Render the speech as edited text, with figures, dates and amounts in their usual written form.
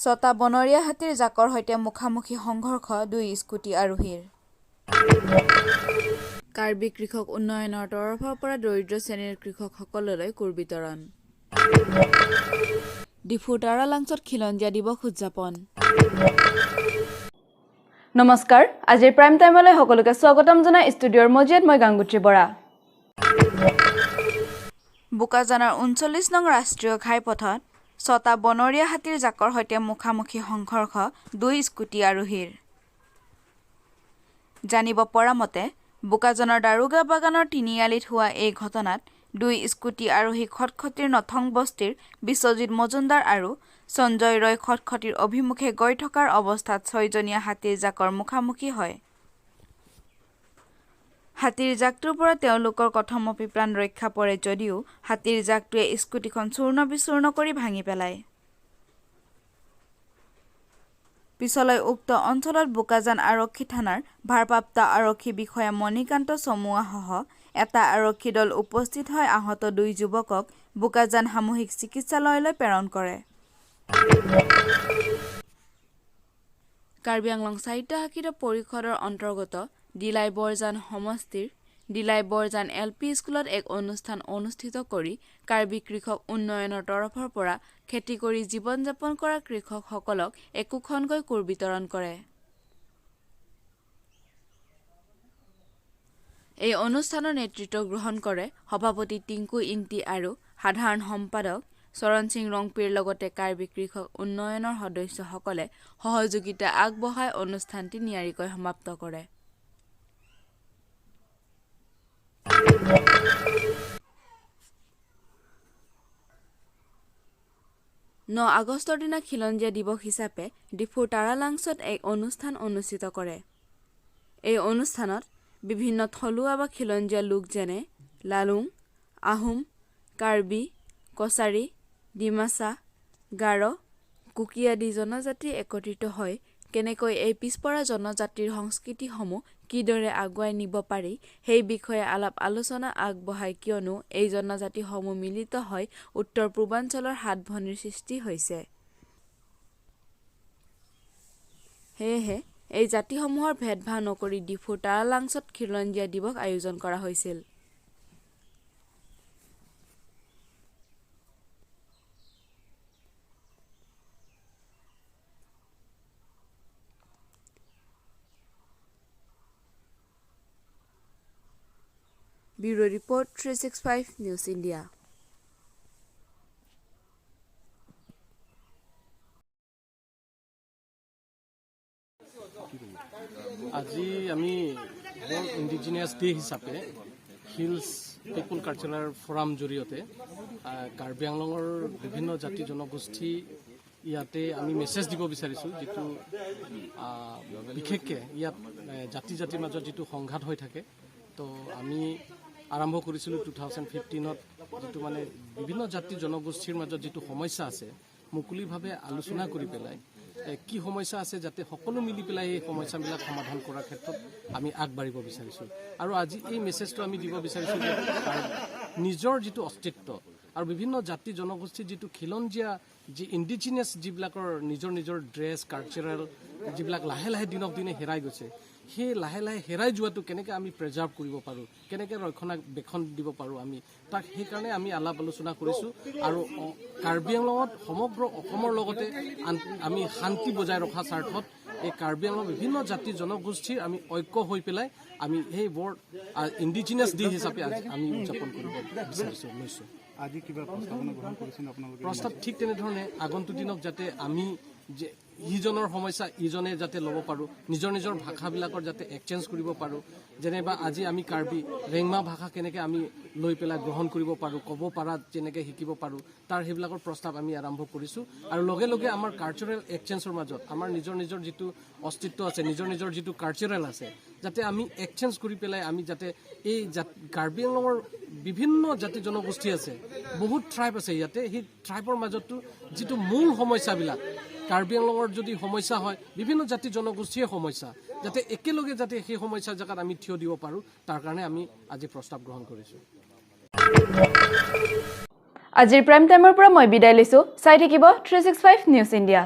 ছটা বনৰীয়া হাতীৰ জাকৰ সৈতে মুখামুখি সংঘৰ্ষ দুই স্কুটি আৰোহীৰ। কাৰ্বি কৃষক উন্নয়নৰ তৰফৰ পৰা দৰিদ্ৰ শ্ৰেণীৰ কৃষকসকললৈ কোৰ বিতৰণ। ডিফুৰ তাৰালাংছত খিলঞ্জীয়া দিৱস উদযাপন। নমস্কাৰ, আজিৰ প্ৰাইম টাইমলৈ সকলোকে স্বাগতম জনাই ষ্টুডিঅ'ৰ মজিয়াত মই গাংগুত্ৰী বৰা। বোকাজানৰ 39 নং ৰাষ্ট্ৰীয় ঘাইপথত ছটা বনৰীয়া হাতীৰ জাকৰ সৈতে মুখামুখি সংঘৰ্ষ দুই স্কুটি আৰোহীৰ। জানিব পৰা মতে, বোকাজানৰ দাৰোগা বাগানৰ তিনিআলিত হোৱা এই ঘটনাত দুই স্কুটি আৰোহী খটখটীৰ নথং বস্তিৰ বিশ্বজিৎ মজুমদাৰ আৰু সঞ্জয় ৰয় খটখটীৰ অভিমুখে গৈ থকাৰ অৱস্থাত ছয়জনীয়া হাতীৰ জাকৰ মুখামুখি হয়। হাতীৰ জাকটোৰ পৰা তেওঁলোকৰ কথমপি প্ৰাণ ৰক্ষা পৰে যদিও হাতীৰ জাকটোৱে স্কুটিখন চূৰ্ণ বিচূৰ্ণ কৰি ভাঙি পেলায়। পিছলৈ উক্ত অঞ্চলত বোকাজান আৰক্ষী থানাৰ ভাৰপ্ৰাপ্ত আৰক্ষী বিষয়া মণিকান্ত চমুৱাসহ এটা আৰক্ষী দল উপস্থিত হৈ আহত দুই যুৱকক বোকাজান সামূহিক চিকিৎসালয়লৈ প্ৰেৰণ কৰে। কাৰ্বি আংলং স্বায়ত্তশাসিত পৰিষদৰ অন্তৰ্গত ডিলাই বৰজান সমষ্টিৰ ডিলাই বৰজান এল পি স্কুলত এক অনুষ্ঠান অনুষ্ঠিত কৰি কাৰ্বি কৃষক উন্নয়নৰ তৰফৰ পৰা খেতি কৰি জীৱন যাপন কৰা কৃষকসকলক একোখনকৈ কোৰ বিতৰণ কৰে। এই অনুষ্ঠানৰ নেতৃত্ব গ্ৰহণ কৰে সভাপতি টিংকু ইংতি আৰু সাধাৰণ সম্পাদক চৰণ সিং ৰংপিৰ লগতে কাৰ্বি কৃষক উন্নয়নৰ সদস্যসকলে সহযোগিতা আগবঢ়াই অনুষ্ঠানটি নিয়াৰিকৈ সমাপ্ত কৰে। 9 আগষ্টৰ দিনা খিলঞ্জীয়া দিৱস হিচাপে ডিফুৰ তাৰালাংছত এক অনুষ্ঠান অনুষ্ঠিত কৰে। এই অনুষ্ঠানত বিভিন্ন থলুৱা বা খিলঞ্জীয়া লোক যেনে লালুং, আহোম, কাৰ্বি, কছাৰী, ডিমাচা, গাৰো, কুকি আদি জনজাতি একত্ৰিত হৈ কেনেকৈ এই পিছপৰা জনজাতিৰ সংস্কৃতিসমূহ কিদৰে আগুৱাই নিব পাৰি, সেই বিষয়ে আলাপ আলোচনা আগবঢ়ায়, কিয়নো এই জনজাতিসমূহ মিলিত হৈ উত্তৰ পূৰ্বাঞ্চলৰ সাত ভনীৰ সৃষ্টি হৈছে। সেয়েহে এই জাতিসমূহৰ ভেদভাৱ নকৰি ডিফুৰ তাৰালাংছত খিলঞ্জীয়া দিৱস আয়োজন কৰা হৈছিল। Bureau report, 365 News India. আজি আমি ৱৰ্ল্ড ইণ্ডিজিনিয়াছ ডে হিচাপে হিলছ পিপুল কালচাৰেল ফৰাম জৰিয়তে কাৰ্বি আংলঙৰ বিভিন্ন জাতি জনগোষ্ঠী ইয়াতে আমি মেছেজ দিব বিচাৰিছোঁ, যিটো বিশেষকৈ ইয়াত জাতি জাতিৰ মাজত যিটো সংঘাত হৈ থাকে। তো আমি আৰম্ভ কৰিছিলোঁ 2015ত, যিটো মানে বিভিন্ন জাতি জনগোষ্ঠীৰ মাজত যিটো সমস্যা আছে, মুকলিভাৱে আলোচনা কৰি পেলাই কি সমস্যা আছে, যাতে সকলো মিলি পেলাই এই সমস্যাবিলাক সমাধান কৰাৰ ক্ষেত্ৰত আমি আগবাঢ়িব বিচাৰিছোঁ। আৰু আজি এই মেছেজটো আমি দিব বিচাৰিছোঁ যে তাৰ নিজৰ যিটো অস্তিত্ব আৰু বিভিন্ন জাতি জনগোষ্ঠীৰ যিটো খিলঞ্জীয়া, যি ইণ্ডিজিনিয়াছ, যিবিলাকৰ নিজৰ নিজৰ ড্ৰেছ, কালচাৰেল যিবিলাক লাহে লাহে দিনক দিনে হেৰাই গৈছে, সেই লাহে লাহে হেৰাই যোৱাটো কেনেকৈ আমি প্ৰিজাৰ্ভ কৰিব পাৰোঁ, কেনেকৈ ৰক্ষণাবেক্ষণ দিব পাৰোঁ আমি তাক, সেইকাৰণে আমি আলাপ আলোচনা কৰিছোঁ। আৰু কাৰ্বি আংলঙত সমগ্ৰ অসমৰ লগতে আমি শান্তি বজাই ৰখা স্বাৰ্থত এই কাৰ্বি আংলং বিভিন্ন জাতি জনগোষ্ঠীৰ আমি ঐক্য হৈ পেলাই আমি সেই ৱৰ্ল্ড ইণ্ডিজিনিয়াছ ডে হিচাপে আজি আমি উদযাপন কৰিব বিচাৰিছোঁ, লৈছোঁ। আজি কিবা প্ৰস্তাৱনা গ্ৰহণ কৰিছে আপোনালোকে? প্ৰস্তাৱ ঠিক তেনেধৰণে আগন্তুক দিনক যাতে আমি যে ইজনৰ সমস্যা ইজনে যাতে ল'ব পাৰোঁ, নিজৰ নিজৰ ভাষাবিলাকৰ যাতে এক্সচেঞ্জ কৰিব পাৰোঁ। যেনিবা আজি আমি কাৰ্বি ৰেংমা ভাষা কেনেকৈ আমি লৈ পেলাই গ্ৰহণ কৰিব পাৰোঁ, ক'ব পাৰাত যেনেকৈ শিকিব পাৰোঁ, তাৰ সেইবিলাকৰ প্ৰস্তাৱ আমি আৰম্ভ কৰিছোঁ। আৰু লগে লগে আমাৰ কালচাৰেল এক্সচেঞ্জৰ মাজত আমাৰ নিজৰ নিজৰ যিটো অস্তিত্ব আছে, নিজৰ নিজৰ যিটো কালচাৰেল আছে, যাতে আমি এক্সচেঞ্জ কৰি পেলাই আমি যাতে এই কাৰ্বি আংলঙৰ বিভিন্ন জাতি জনগোষ্ঠী আছে, বহুত ট্ৰাইব আছে ইয়াতে, সেই ট্ৰাইবৰ মাজতো যিটো মূল সমস্যাবিলাক, কাৰ্বি আংলঙৰ যদি সমস্যা হয়, বিভিন্ন জাতি জনগোষ্ঠীয়ে সমস্যা, যাতে একেলগে যাতে সেই সমস্যাৰ জেগাত আমি থিয় দিব পাৰোঁ, তাৰ কাৰণে আমি আজি প্ৰস্তাৱ গ্ৰহণ কৰিছোঁ। আজিৰ প্ৰাইম টাইমৰ পৰা মই বিদায় লৈছোঁ। চাই থাকিব 365 নিউজ ইণ্ডিয়া।